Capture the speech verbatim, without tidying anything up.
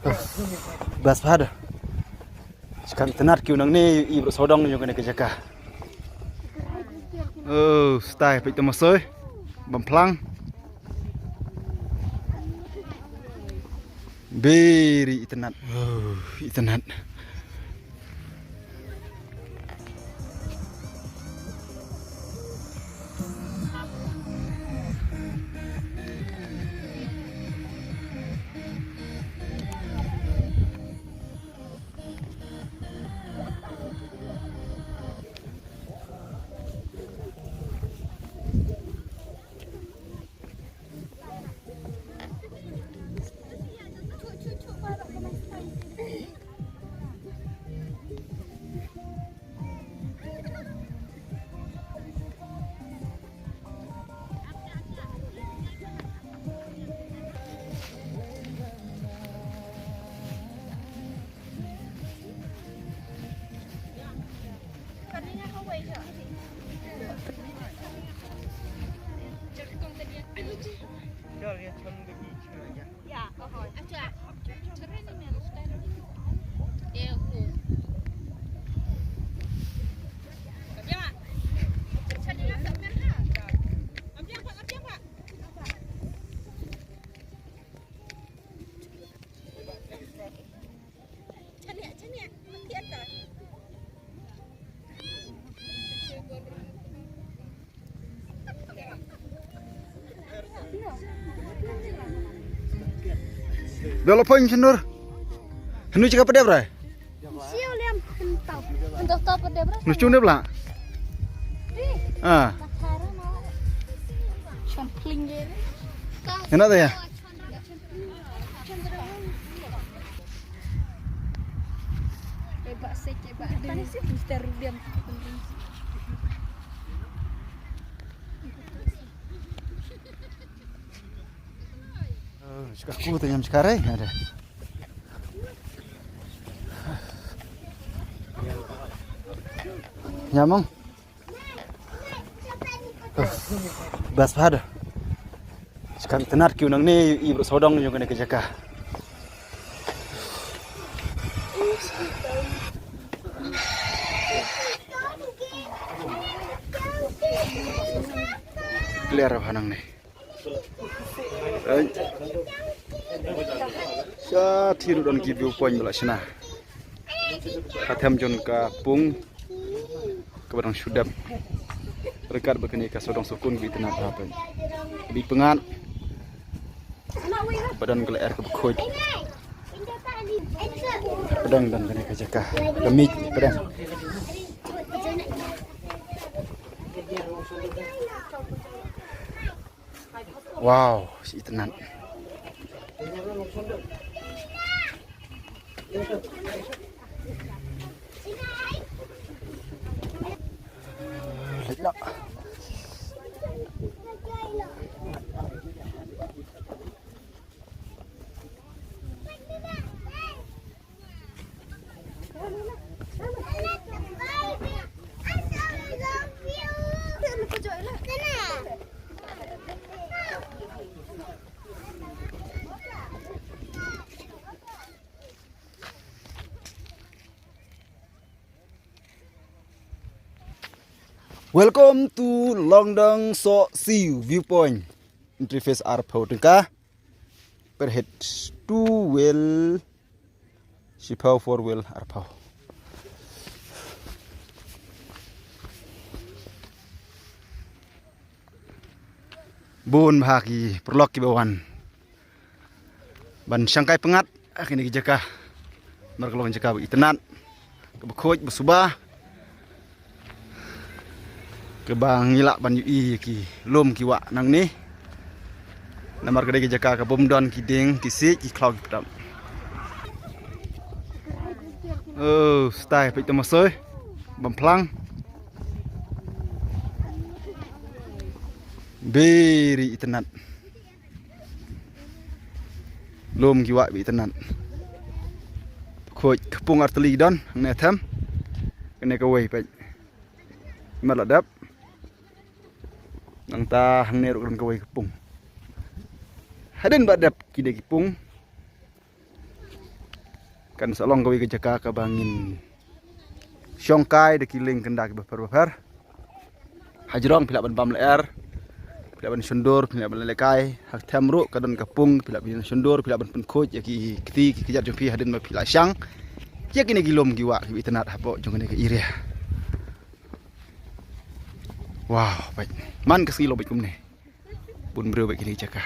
Bas bha da. Skan tenat ki u nangne i bro sawdong jong kane ka jaka. Oh, stai peit tama soi. Bam phlang. Beri itenat. Oh, itenat. Dolo poin chendur. Hanu chika pedep rai? Siu liam hentau. Hentau tau pedep rai. Nu chung dep la? Ah. Champling je. Enak dah ya? Kebak se kebak de. Mister Rudian. Shika ku te nyam shika re. Ada. Nyamong. Bas bha da. Skan tenat ki u nangne i bro sawdong jong kane ka jaka. Clear bha nangne. Ai. Sha thiru don ki view point bala shna. Ka them jon ka pung. Kaba dang shu dep. Ryngkat bad kane ka sawdong sawkun kaba itynnad bha pyn. Kaba ipyngngad. Ba don ka lyer kaba khuid. Pdeng don kane ka jaka. Ka mih pdeng. Wow, shi itynnad. Welcome to Longdong Sohsiu Viewpoint. Entry fees arphew tyngka. Per head two wheel shiphew, four wheel arphew. Bun bha ki paralok kiba wan ban shangkai pyngngad ha kine ki jaka. Namar ka long jaka ba itynnad, kaba khuid, ba suba, kaba ngi lah ban ïohi ïa ki lum ki wah nangne. Namar ka dei ka jaka ka bym don ki dieng ki siej ki khlaw ki pdap. Oh, stai peit tama soi. Bam phlang. Beri itynnad. Lum ki wah ba itynnad. Khuid, ka pung artylli don hangne, them. Kane kawei peit. Mat la dep. Nangta hangne ruh ka don kawei ka pung. Hadien ba dep ki dei ki pung. Kan sa long kawei ka jaka kaba ngin shongkai da ki lieng kynda kiba pher ba pher. Hajrong phi lah ban bam lyer, phi lah ban shondur, phi lah ban lehkai. Ha them ruh ka don ka pung, phi lah ban shondur, phi lah ban pynkhuid ïa ki kti ki kjat jong phi hadien ba phi la shang ïa kine ki lum ki wah kiba itynnad hapoh jong kane ka area. Wow, bad man ka sngi long bad kumne. Bun briew bad kine ki jaka.